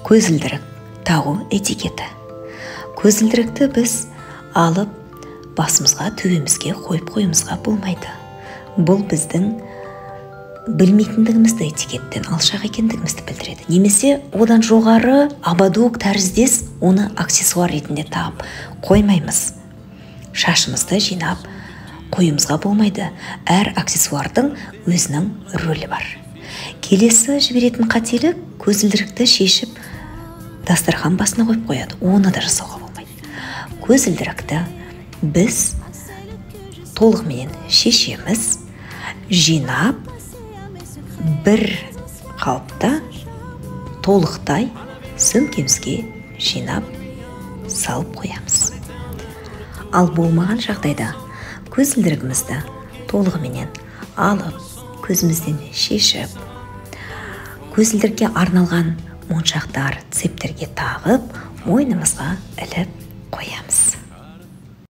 Көзілдірік тағу этикеті. Көзілдірікті біз алып басымызға, төбемізге қойып қоюымызға болмайды. Бұл біздің білмейтіндігімізді, этикеттен алшақ екендігімізді білдіреді. Немесе одан жоғары ободок тәріздес оны аксессуар ретінде тағып қоймаймыз. Шашымызды жинап қоюымызға болмайды. Әр аксессуардың өзінің рөлі бар. Келесі жіберетін қателік: көзілдірікті шешіп дастархан басына қойып қояды. Оны да жасауға болмайды. Көзілдірікті біз толығыменен шешеміз, жинап бір қалыпта толықтай сөмкемізге жинап салып қоямыз. Ал болмаған жағдайда көзілдірігімізді толығыменен алып, көзімізден шешіп, көзілдірікке арналған моншақтар, цептерге тағып, мойнымызға іліп